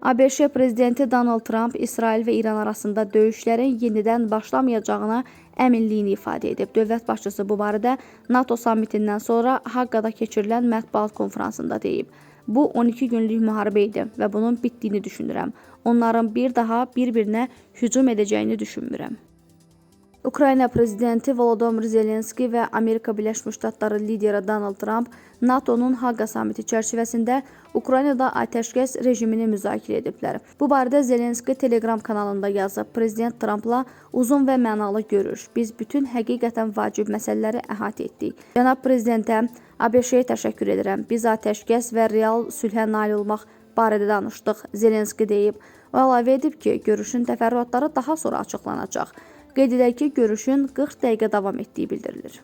ABŞ prezidenti Donald Tramp İsrail və İran arasında döyüşlərin yenidən başlamayacağına əminliyini ifadə edib. Dövlət başçısı bu barədə NATO sammitindən sonra Haqada keçirilən mətbuat konfransında deyib. Bu 12 günlük müharibə idi və bunun bitdiyini düşünürəm. Onların bir daha bir-birinə hücum edəcəyini düşünmürəm. Ukrayna prezidenti Volodymyr Zelenski və Amerika Birləşmiş Ştatları lideri Donald Tramp NATO-nun Haqa sammiti çərçivəsində Ukraynada atəşkəs rejimini müzakirə ediblər. Bu barədə Zelenski Telegram kanalında yazıb. Prezident Trampla uzun və mənalı görüş. Biz bütün həqiqətən vacib məsələləri əhatə etdik. Cənab prezidentə, ABŞ-yə təşəkkür edirəm. Biz atəşkəs və real sülhə nail olmaq barədə danışdıq, Zelenski deyib. O əlavə edib ki, görüşün təfərrüatları daha sonra açıqlanacaq. Qeyd edək ki, görüşün 40 dəqiqə davam etdiyi bildirilir.